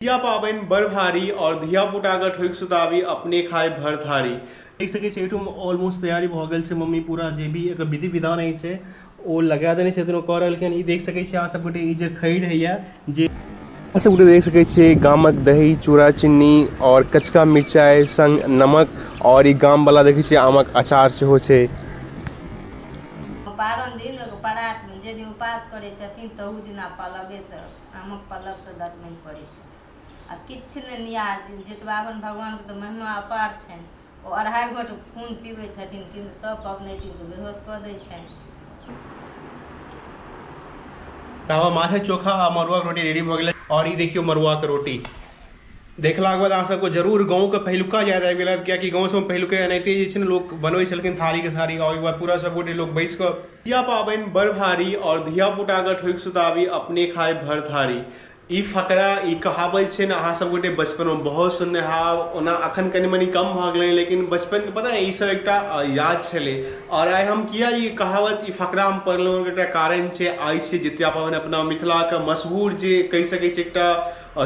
धिया पाबनि बड़ भारी और धिया पुता के ठोकि सुताबी अपने खाय भर थारी। देख सकै छियै एहिठाम ऑलमोस्ट तैयारी भऽ गेल छै। मम्मी पूरा जे भी एकर विधि विधान होइ छै ओ लगा देने छथिन, ओ कऽ रहलखिन। ई देख सकै छियै अहाँ सब गोटे, ई जे खैर होइए जे अहाँ सब गोटे देख सकै छियै गामक दही चूड़ा चीनी और कचका मिरचाइ संग नमक और ई गाम वाला देखै छियै आमक अचार सेहो छै। पारन दिन एगो परातमे जे दिन उपास करै छथिन तहू दिना पलवेसँ आमक पल्लवसँ दतमनि करै छथिन आ किछु नहि नियार दिन जितबावन भगवानके तऽ महिमा अपार छनि। ओ अढ़ाइ घोट खून पीबै छथिन किन्तु सब पबनैतिनके बेहोश कऽ दै छनि। तऽ हमर माछक चोखा आ मड़ुआके रोटी रेडी भऽ गेलै। और ई देखियौ मड़ुआके रोटी देखलाके बाद अहाँ सबके जरूर गाँवके पहिलुका याद आबि गेल हैत, कियाकि गाँव सबमे पहिलुके एनाहिते जे छै ने लोक बनबै छलखिन थारीके थारी और ओहिके बाद पूरा सबगोटे लोक बैस कऽ। धिया पाबनि बड़ भारी और धिया पुता के ठोकि सुताबी अपने खाय भर थारी। ई फकरा ई कहावत छै ने अहाँ सब गोटे बचपन में बहुत सुनने हैब। ओना अखन कनि मनि कम भऽ गेलै, लेकिन बचपन के पता है ई सब एकटा याद छलै। और आइ हम किया ई कहावत ई फकरा हम पढ़लहुँ, एकटा कारण छै। आइ छै जितिया पाबनि, अपना मिथिला के मशहूर जे कहि सकै छी एकटा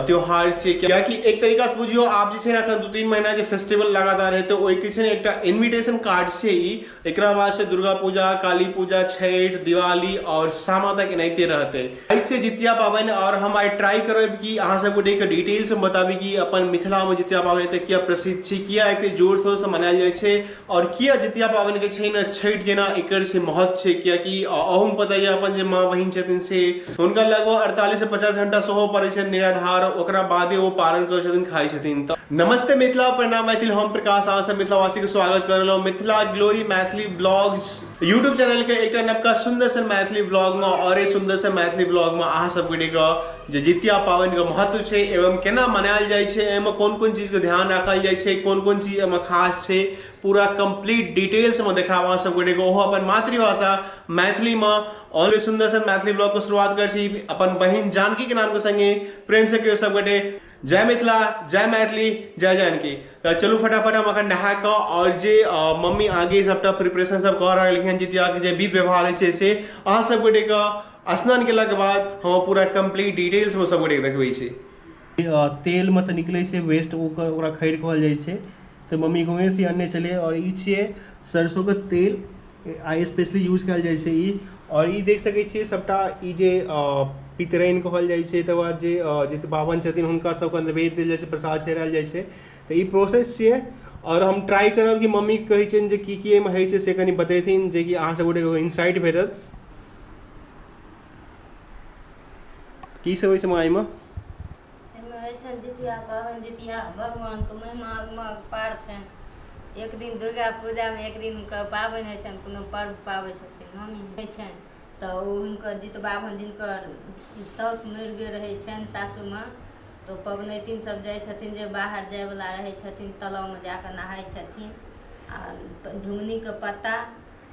त्योहार छै। कियाकि एक तरीका से बुझियौ आब जे छै ने अखन 2-3 महीना जे फेस्टिवल लगातार हेतै ओहिके छै ने एकटा इन्विटेशन कार्ड छै ई। एकरा बाद से दुर्गा पूजा, काली पूजा, छठ, दिवाली और सामा तक एनाहिते रहते। आइ छै जितिया पाबनि और हम आइ ट्राई करब कि अहाँ सब गोटे के डिटेल से बताबी कि अपन मिथिला में जितिया पाबनि एते किया प्रसिद्ध छै, किया एते जोर शोर से मनायल जाइ छै और किया जितिया पाबनि के छै ने छठ जेना एकर से महत्व छै। कियाकि अहूँ में पता यऽ अपन जे माँ बहिन छथिन से हुनका लगभग 48 से 50 घंटा सेहो पड़ै छै निराधार, ओकरा बादे ओ पारण करै छथिन, खाइ छथिन। तऽ नमस्ते मिथिला, प्रणाम मैथिल, हम प्रकाश अहाँ सब मिथिलावासी के स्वागत कर रहलहुँ Mithila glory Maithili blogs YouTube channel के एकटा नवका सुंदर सन मैथिली ब्लॉग में। और ए सुंदर सन मैथिली ब्लॉग में अहाँ सब गोटे के जे जितिया पाबनि के महत्व छै एवं केना मनायल जाइ छै, एहिमे कोन कोन चीज के ध्यान राखल जाइ छै, कोन कोन चीज एहिमे खास छै, पूरा कंप्लीट डिटेल्स में देखाब अहाँ सब गोटे के, ओहो अपन मातृभाषा मैथिली में। और सुंदर सन मैथिली ब्लॉग के शुरुआत कर छी अपन बहिन जानकी के नाम के संगे। प्रेम से कहियो सब गोटे जय मिथिला, जय मैथिली, जय जानकी। तो चलू फटाफट हम अखन नहा कऽ और जे मम्मी आगे सबटा प्रिपरेशन सब कऽ रहल हन जितिया के जे विध व्यवहार होइ छै से अहाँ सब गोटे के स्नान केला के बाद हम पूरा कंप्लीट डिटेल्स में सब गोटे के देखबै छी। तेल में से निकलै छै वेस्ट, ओकरा खैर कहल जाइ छै। तऽ मम्मी गाँवे से अनने छलै। और ई छियै सरसों के तेल, आइ स्पेशली यूज कयल जाइ छै ई। और ई देख सकै छियै सबटा ई जे पितरैन कहल जाइ छै, तकर बाद जे जितबावन छथिन हुनका सबके नैवेद्य देल जाइ छै, प्रसाद चढ़ायल जाइ छै। तऽ ई प्रोसेस छियै। और हम ट्राई करब कि मम्मी कहै छनि जे की की एहिमे होइ छै से कनि बतेथिन, जे कि अहाँ सब गोटेके इनसाइट भेटत। की सब होइ छै माँ एहिमे? एहिमे होइ छनि जितिया पाबनि। जितिया भगवानके महिमा अगमग पार छनि। एक दिन दुर्गा पूजामे एक दिन हुनकर पाबनि होइ छनि, कोनो पर्व पाबै छथिन मम्मी होइ छनि तऽ ओ हुनकर जितबाभन जिनकर साउस मरि गेल रहै छनि सासूमे, तऽ ओ पबनैतिन सब जाइ छथिन, जे बाहर जाइवला रहै छथिन तलाबमे जाकऽ नहाइ छथिन आ झुङ्गनीके पत्ता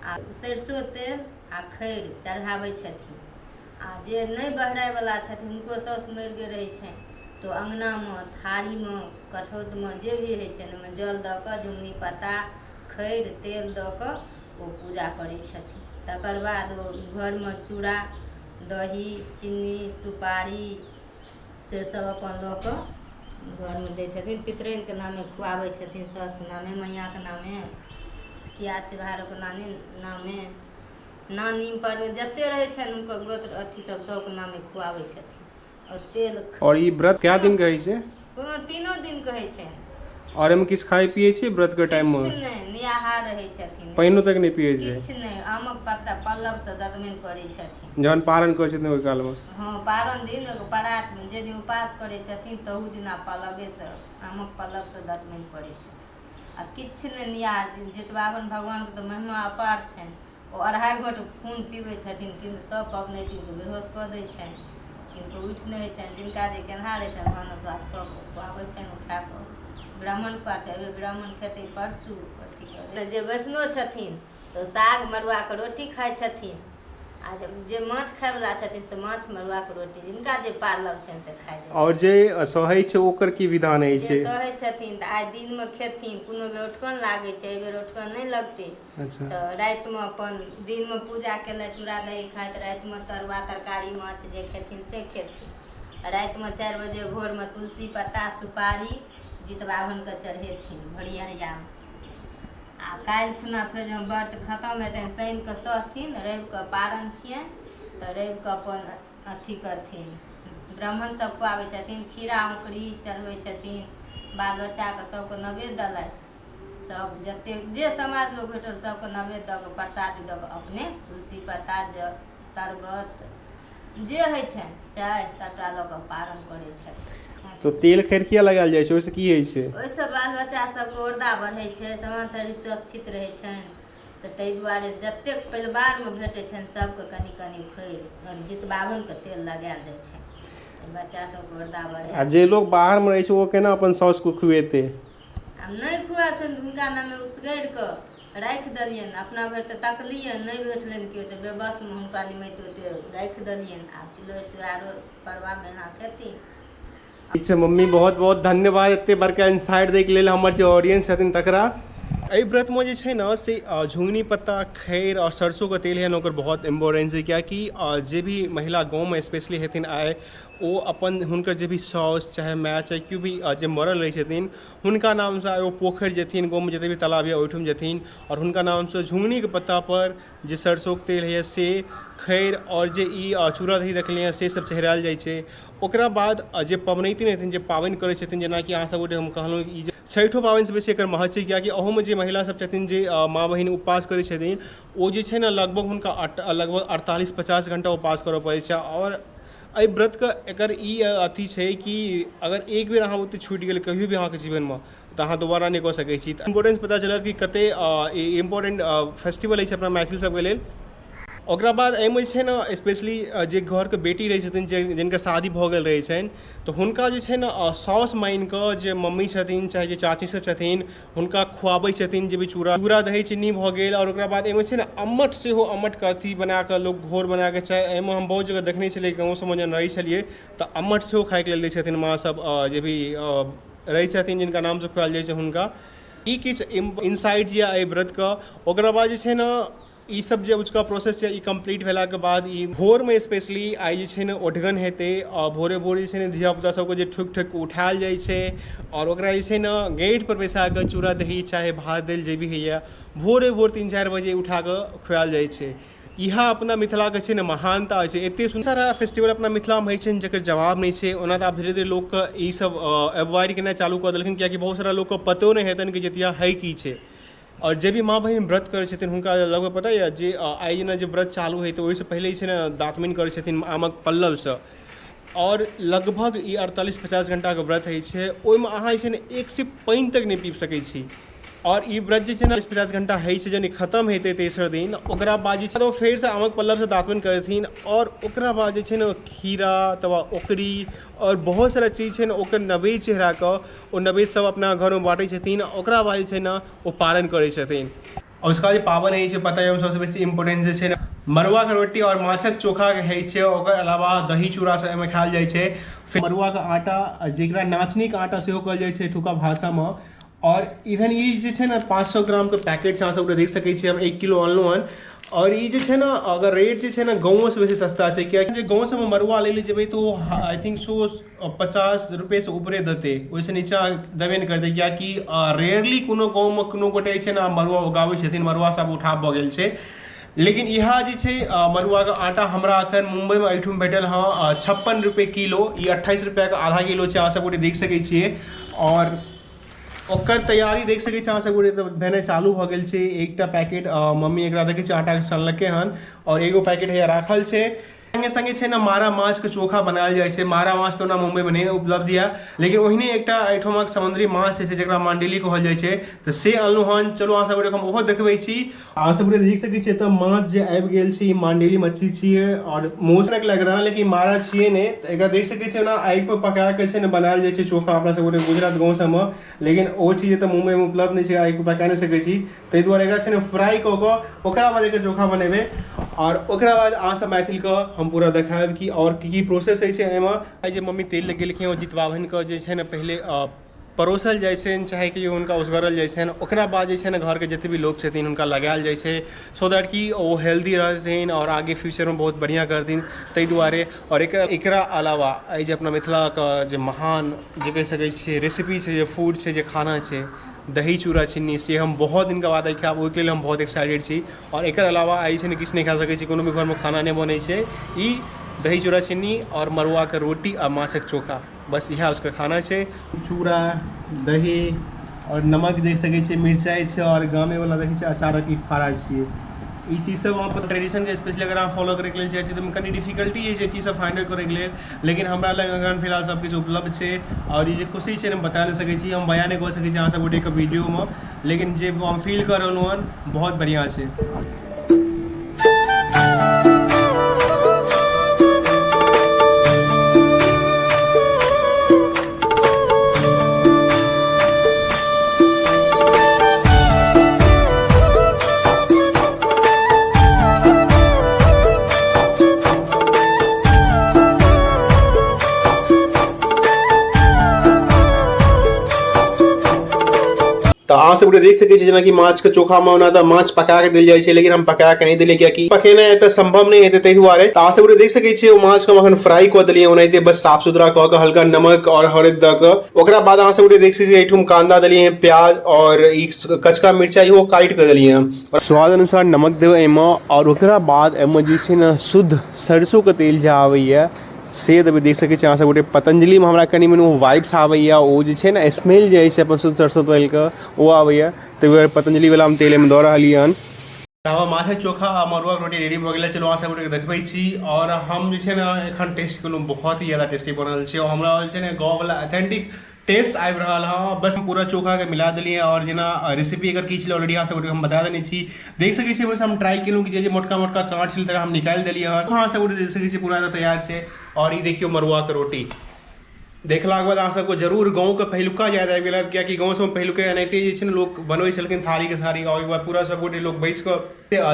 आ सरिसो तेल आ खैर चढ़ाबै छथिन। आ जे नहि बहराइवला छथिन हुनको साउस मरि गेल रहै छनि तऽ अङ्गनामे थारीमे कठौतमे जे भी होइ छनि ओहिमे जल दऽ कऽ झुङ्गनी पत्ता खैर तेल दऽ कऽ ओ पूजा करै छथिन। तकर बाद ओ घरमे चूड़ा दही चीनी सुपारी से सब अपन लऽ कऽ घरमे दै छथिन। पितरैनके नामे खुआबै छथिन, साउसके नामे, मैयाके नामे, सिया चिभारके नामे, नानी पर जते रहै छनि हुनकर गोत्र अथी सब सबके नामे खुआबै छथिन। और तेल और ई व्रत कए दिन के होइ छै? कोनो तीनो दिन के होइ छनि। और एहिमे किछु खाइ पियै छियै व्रत के टाइम में? किछु नहि, निराहार रहै छथिन। पानिओ तक नहि पियै छै? किछु नहि, आमक पत्ता पल्लव से दतमनि करै छथिन। जहन पारण करै छथिन ओहि काल में? हँ, पारण दिन एगो परात में जे दिन उपास करै छथिन तहू दिना पल्लवे से आमक पल्लव से दतमनि करै छथिन। आ किछु नहि नियार दिन जितबावन भगवानके तऽ महिमा अपार छनि। ओ अढ़ाइ घोट खून पीबै छथिन किन्तु सब पबनैतिनके बेहोश कऽ दै छनि, किनको उठि नहि होइ छनि। जिनका जे केनहा रहै छनि भानस भात कऽ कऽ खुआबै छनि उठा कऽ। ब्राह्मण खुआ छै, एहिबेर ब्राह्मण खेतै परसू अथी कऽ। जे वैष्णो छथिन तऽ साग मड़ुआके रोटी खाइ छथिन आ जे माछ खायवला छथिन से माछ मड़ुआके रोटी, जिनका जे पार लग छनि से खाइ जाइ। और जे सहै छै ओकर की विधान होइ जे छै? सहै छथिन तऽ आइ दिनमे खेथिन, कोनो बेर ओठगन लागै छै, एहि बेर ओठगन नहि लगतै। अच्छा। तऽ रातिमे अपन दिनमे पूजा केलथि, चूड़ा दही खाइत, रातिमे तरुआ तरकारी माछ जे खेथिन से खेथिन। रातिमे 4 बजे भोरमे तुलसी पत्ता सुपारी जितबाभनके चढ़ेथिन भरियरियामे। आ काल्हि खुना फेर जँ व्रत खतम हेतनि, शनिके सहथिन, रविके पारन छियनि, तऽ रविके अपन अथी करथिन। ब्राह्मण सब खुआबै छथिन, खीरा औंकरी चढ़बै छथिन, बाल बच्चाके सबके नैवेद्य देलथि। सब जतेक जे समाज लोक भेटल सबके नैवेद्य दऽ कऽ प्रसादी दऽ कऽ अपने तुलसी पत्ता शरबत जे होइ छनि चाय सबटा लऽ कऽ पारण करै छथिन। तो तेल खैर किया लगायल जाइ छै, ओहिसँ की होइ छै? ओहिसँ बाल बच्चा सबके औरदा बढ़ै छै, सामान शरीर सुरक्षित रहै छनि। तऽ ताहि दुआरे जतेक परिवारमे भेटै छनि सबके कनि कनि खैर जितबाभनके तेल लगायल जाइ छनि, बच्चा सबके औरदा बढ़ै। आ जे लोग बाहरमे रहै छै ओ केना अपन साउसके खुएतै? आब नहि खुआब छनि तऽ हुनका नामे उसगरि कऽ राखि देलियनि। अपना भरि तऽ तकलियनि, नहि भेटलनि केओ, तऽ बेबसमे हुनका निमित्त ओते राखि देलियनि। आब चिल्लोर सुआरो परवा मेना खेथिन। ठीक छै मम्मी, बहुत बहुत धन्यवाद एते बड़का इनसाइट दैके लेल हमर जे ऑडियंस छथिन तकरा। एहि व्रतमे जे छै ने से झुङ्गनी पत्ता, खैर आओर सरसोके तेल है ने, ओकर बहुत इम्पोर्टेंस छै। कियाकि जे भी महिला गाँवमे स्पेशली हेथिन आइ, ओ अपन हुनकर जे भी साउस चाहे माय चाहे केओ भी जे मरल रहै छथिन, हुनका नामसँ आइ ओ पोखरि जेथिन, गाँवमे जते भी तालाब यऽ ओहिठाम जेथिन आओर हुनका नामसँ झुङ्गनीके पत्तापर जे सरसोके तेल होइए से, खैर आओर जे ई चूड़ा दही देखलियै से सब चढ़ायल जाइ छै। ओकरा बाद जे पबनैतिन हेथिन, जे पाबनि करै छथिन, जेनाकि अहाँ सब गोटे हम कहलहुँ ई जे छठिओ पाबनिसँ बेसी एकर महत्व छै, कियाकि अहूमे जे महिला सब छथिन, जे माँ बहिन उपवास करै छथिन, ओ जे छै ने लगभग हुनका लगभग 48-50 घण्टा उपवास करऽ पड़ै छै। आओर एहि व्रतके एकर ई अथी छै कि अगर एक बेर अहाँ ओतऽ छूटि गेल कहियो भी अहाँके जीवनमे, तऽ अहाँ दोबारा नहि कऽ सकै छी। तऽ इम्पोर्टेंस पता चलत कि कते इम्पोर्टेंट फेस्टिवल अछि अपना मैथिल सबके लेल। ओकरा बाद एहिमे जे छै ने स्पेशली जे घरके बेटी रहै छथिन, जे जिनकर शादी भऽ गेल रहै छनि, तऽ हुनका जे छै ने साउस मानिकऽ जे मम्मी छथिन चाहे जे चाची सब छथिन, हुनका खुआबै छथिन जे भी चूड़ा चूड़ा दही चिन्नी भऽ गेल। आओर ओकरा बाद एहिमे छै ने अम्मट सेहो, अम्मटके अथी बनाकऽ लोक घोर बनाकऽ चाहे एहिमे हम बहुत जगह देखने छलियै, गाँव सबमे जहन रहै छलियै तऽ अम्मट सेहो खाइके लेल दै छथिन माँ सब, जे भी रहै छथिन जिनका नामसँ खुआयल जाइ छै हुनका। ई किछु इनसाइट यऽ एहि व्रतके। ओकरा बाद जे छै ने ई सब जे उसका प्रोसेस यऽ, ई कम्प्लीट भेलाके बाद ई भोरमे स्पेशली आइ जे छै ने ओठगन हेतै। आ भोरे भोरे जे छै ने धिया पुता सबके जे ठोकि ठोकि कऽ उठायल जाइ छै आओर ओकरा जे छै ने गेट पर बैसा कऽ चूड़ा दही चाहे भात दालि जे भी होइए, भोरे भोर 3-4 बजे उठा कऽ खुआयल जाइ छै। इएह अपना मिथिलाके छै ने महानता छै। एते सुन्दर सारा फेस्टिवल अपना मिथिलामे होइ छै जकर जवाब नहि छै। ओना तऽ आब धीरे धीरे लोकके ई सब एवॉइड केनाइ चालू कऽ देलखिन, कियाकि बहुत सारा लोकके पतो नहि हेतनि कि जितिया है की छै। आओर जे भी माँ बहिन व्रत करै छथिन हुनका लगभग पता यऽ जे आइ जेना जे व्रत चालू होइ तऽ ओहिसँ पहिले जे छै ने दातमनि करै छथिन आमक पल्लवसँ। आओर लगभग ई 48-50 घण्टाके व्रत होइ छै, ओहिमे अहाँ जे छै ने एक सिप पानि तक नहि पीब सकै छी। आओर ई व्रत जे छै ने 50 घण्टा होइ छै, जहन ई खतम हेतै तेसर दिन, ओकरा बाद जे छै ओ फेरसँ आमक पल्लवसँ दातमनि करथिन। आओर ओकरा बाद जे छै ने खीरा तब ओकरी आओर बहुत सारा चीज छै ने ओकर नैवेद्य चढ़ाकऽ ओ नैवेद्य सब अपना घरमे बाँटै छथिन। ओकरा बाद जे छै ने ओ पारण करै छथिन। आओर उसका जे पाबनि होइ छै पता यऽ, सबसँ बेसी इम्पोर्टेंस जे छै ने मड़ुआके रोटी आओर माछक चोखाके होइ छै। ओकर अलावा दही चूड़ा सब एहिमे खायल जाइ छै। फेर मड़ुआके आटा, जेकरा नाचनीके आटा सेहो कहल जाइ छै एतुका भाषामे। आओर इवन ई जे छै ने 500 ग्रामके पैकेट छै, अहाँ सब देख सकै छियै, हम 1 किलो अनलहुँ हन। आओर ई जे छै ने अगर रेट जे छै ने गाँवोसँ बेसी सस्ता छै, कियाकि जे गाँव सबमे मड़ुआ लै लए जेबै तऽ ओ I think so 50 रुपएसँ ऊपरे देतै, ओहिसँ नीचाँ देबे नहि करतै। कियाकि रेयरली कोनो गाँवमे कोनो गोटे जे छै ने मड़ुआ उगाबै छथिन, मड़ुआ सब उठाव भऽ गेल छै। लेकिन इएह जे छै मड़ुआके आटा हमरा एखन मुम्बईमे एहिठाम भेटल हँ 56 रुपए किलो। ई 28 रुपैआके आधा किलो छै, अहाँ सब गोटे देख सकै छियै। आओर ओकर तैयारी देख सकै छी अहाँ सब गोटे तऽ भेनाइ चालू भऽ गेल छै। एकटा पैकेट मम्मी एकरा देखै छी आटाके सनलकै हन आओर एगो पैकेट हैया राखल छै। संगे संगे छै ने मारा माछके चोखा बनायल जाइ छै। मारा माछ तऽ ओना मुम्बईमे नहि उपलब्ध यऽ, लेकिन ओहिने एकटा एहिठामक समुद्री माछ जे छै जकरा मांडेली कहल जाइ छै, तऽ से अनलहुँ हन। चलू अहाँ सब गोटे हम ओहो देखबै छी। अहाँ सब गोटे देख सकै छियै तऽ माछ जे आबि गेल छै, ई मांडेली मच्छी छियै आओर मोसनक लागि रहल, लेकिन मारा छियै नहि। तऽ एकरा देख सकै छियै, ओना आगि पर पका कऽ छै ने बनायल जाइ छै चोखा अपना सब गोटे गुजरात गाँव सबमे, लेकिन ओ चीज एतऽ मुम्बईमे उपलब्ध नहि छै, आगि पर पका नहि सकै छी। ताहि दुआरे एकरा छै ने फ्राई कऽ कऽ ओकरा बाद एकर चोखा बनेबै। आओर ओकरा बाद अहाँ सब मैथिलके हम पूरा देखायब कि आओर की की प्रोसेस होइ छै एहिमे। आइ जे मम्मी तेल लगेलखिन ओ जितबाभनके जे छै ने पहिले परोसल जाइ छनि, चाहे कि हुनका उसगरल जाइ छनि। ओकरा बाद जे छै ने घरके जते भी लोक छथिन हुनका लगायल जाइ छै, सो that कि ओ हेल्दी रहथिन आओर आगे फ्यूचरमे बहुत बढ़िआँ करथिन, ताहि दुआरे। आओर एकरा अलावा एहि जे अपना मिथिलाके जे महान जे कहि सकै छियै रेसिपी छै, जे फूड छै, जे खाना छै, दही चूड़ा चिन्नी, से हम बहुत दिनके बाद आइ खायब, ओहिके लेल हम बहुत एक्साइटेड छी। आओर एकर अलावा आइ छै ने किछु नहि खा सकै छी, कोनो भी घरमे खाना नहि बनै छै। ई दही चूड़ा चिन्नी आओर मड़ुआके रोटी आ माछक चोखा, बस इएह उसके खाना छै। चूड़ा दही आओर नमक देख सकै छियै, मिरचाइ छै, आओर गामेवला देखै छियै अचारक ई फाड़ा छियै। ई चीज सब अहाँ अपन ट्रेडिशनके स्पेशली अगर अहाँ फॉलो करैके लेल चाहै छियै तऽ कनि डिफिकल्टी होइ छै चीज सब फाइंड आउट करैके लेल, लेकिन हमरा लग अखन फिलहाल सब किछु उपलब्ध छै। आओर ई जे खुशी छै ने हम बता नहि सकै छी, हम बयान नहि कऽ सकै छी अहाँ सब गोटेके वीडियोमे, लेकिन जे हम फील कऽ रहलहुँ हन बहुत बढ़िआँ छै। तऽ अहाँ सब देख सकै छी जेनाकि माछ के चोखा मे ओना तऽ माछ पका के देल जाइ छै, लेकिन हम पका के नहि देलियै कियाकि पकेनाइ एतऽ संभव नहि हेतै, ताहि दुआरे। तऽ अहाँ सब देख सकै छियै ओ माछ के हम अखन फ्राई कऽ देलियै ओनाहिते, बस साफ सुथरा कऽ के हल्का नमक और हरदि दऽ के। ओकरा बाद अहाँ सब देख सकै छियै एहिठाम कांदा देलियै, प्याज और ई कचका मिर्चा इहो काटि कऽ देलियै हँ। स्वाद अनुसार नमक देबै एहिमे, आओर ओकरा बाद एहिमे जे छै ने शुद्ध सरसोके तेल जे आबैए से देबै। देख सकै छी अहाँ सब गोटे पतंजलिमे हमरा कनि मनि ओ वाइब्स आबैए, ओ जे छै ने स्मेल जे होइ छै अपन शुद्ध सरसो तेलके ओ आबैए, ताहि दुआरे पतंजलिवला हम तेल एहिमे दऽ रहलियै हन। तऽ माछक चोखा आ मड़ुआके रोटी रेडी भऽ गेलै। चलू अहाँ सब गोटेके देखबै छी। आओर हम जे छै ने एखन टेस्ट केलहुँ, बहुत ही ज्यादा टेस्टी बनल छै। हमरा जे छै ने गाँववला ऑथेंटिक टेस्ट आबि रहल हँ। बस पूरा चोखाके मिला देलियै, आओर जेना रेसिपी एकर की छलै ऑलरेडी अहाँ सब गोटेके हम बता देने छी। देख सकै छियै बस हम ट्राई केलहुँ कि जे जे मोटका मोटका काँट छलै तकरा हम निकालि देलियै हँ। अहाँ सब गोटे देख सकै छियै पूरा तैयार छै। आओर ई देखियौ मड़ुआके रोटी देखलाके बाद अहाँ सबके जरूर गाँवके पहिलुका याद आबि गेल, कियाकि गाँव सबमे पहिलुके एनाहिते जे छै ने लोक बनबै छलखिन थारीके थारी, आओर ओहिके बाद पूरा सब गोटे लोक बैस कऽ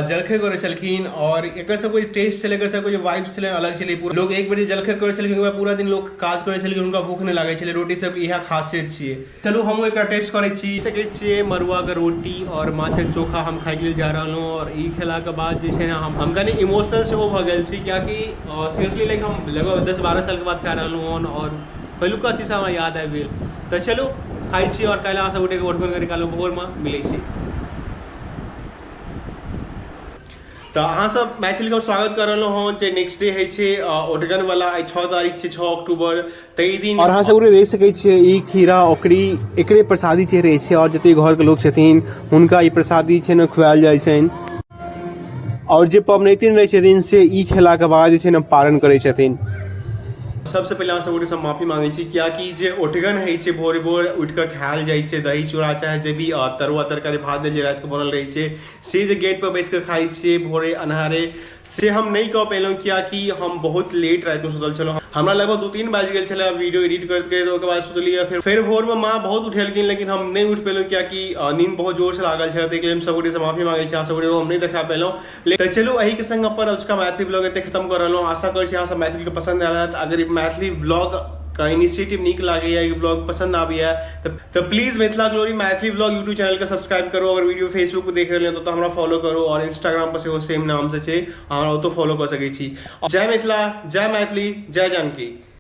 जलखै करै छलखिन। आओर एकर सबके जे टेस्ट छलै, एकर सबके जे वाइब्स छलै अलग छलै। पूरा लोक एक बेर जे जलखै करै छलखिन ओकर बाद पूरा दिन लोक काज करै छलखिन, हुनका भूख नहि लागै छलै। रोटी सबके इएह खासियत छियै। चलू हमहूँ एकरा टेस्ट करै छी। सकै छियै मड़ुआके रोटी आओर माछक चोखा हम खाइके लेल जा रहलहुँ। आओर ई खेलाके बाद जे छै ने हम कनि इमोशनल सेहो भऽ गेल छी, कियाकि सीरियसली लाइक हम लगभग 10-12 सालके बाद खा रहलहुँ हन आओर पहिलुका चीज हमरा याद आबि गेल। तऽ चलू खाइ छी आओर काल्हि अहाँ सब गोटेके ओठगन निकालू, भोरमे मिलै छी। तऽ अहाँ सब मैथिलीके स्वागत कर रहलहुँ हँ जे नेक्स्ट डे होइ छै ओठगन वाला, आइ 6 तारीख छै, 6 अक्टूबर, ताहि दिन। आओर अहाँ सब देख सकै छियै ई खीरा ओकरी एकरे प्रसादी चढ़ै छै, आओर जतेक घरके लोक छथिन हुनका ई प्रसादी छै ने खुआयल जाइ छनि। आओर जे पबनैतिन रहै छथिन से ई खेलाके बाद जे छै ने पारण करै छथिन। सबसँ पहिले अहाँ सब गोटेसँ माफी मांगै छी, कियाकि जे ओठगन होइ छै भोरे भोर उठि कऽ खायल जाइ छै दही चूड़ा चाहे जे भी तरुआ तरकारी भात दालि जे रातिके बनल रहै छै से जे गेट पर बैस कऽ खाइ छियै भोरे अन्हारे, से हम नहि कऽ पेलहुँ कियाकि हम बहुत लेट रातिमे सुतल छलहुँ। हमरा लगभग 2-3 बाजि गेल छलै वीडियो एडिट करैत करैत, ओकर बाद सुतलियै। फेर भोरमे माँ बहुत उठेलखिन, लेकिन हम नहि उठि पेलहुँ कियाकि नींद बहुत जोरसँ लागल छलै। ताहिके लेल हम सब गोटेसँ माफी मांगै छी, अहाँ सब गोटे हम नहि देखा पेलहुँ। तऽ चलू एहिके संग अपन अजुका मैथिली ब्लॉग एते खत्म कऽ रहलहुँ। आशा करै छी अहाँ सब मैथिलीके पसन्द आयल हैत। अगर ई मैथिली ब्लॉग के इनिशिएटिव नीक लागैया, ई ब्लॉग पसन्द आबैया तऽ please Mithila glory Maithili blog YouTube channel के सब्सक्राइब करू। अगर वीडियो फेसबुक पर देख रहलियै तऽ हमरा फॉलो करू, और इंस्टाग्राम पर सेहो सेम नाम से छै, अहाँ ओतौ फॉलो कऽ सकै छी। जय मिथिला, जय मैथिली, जय जानकी।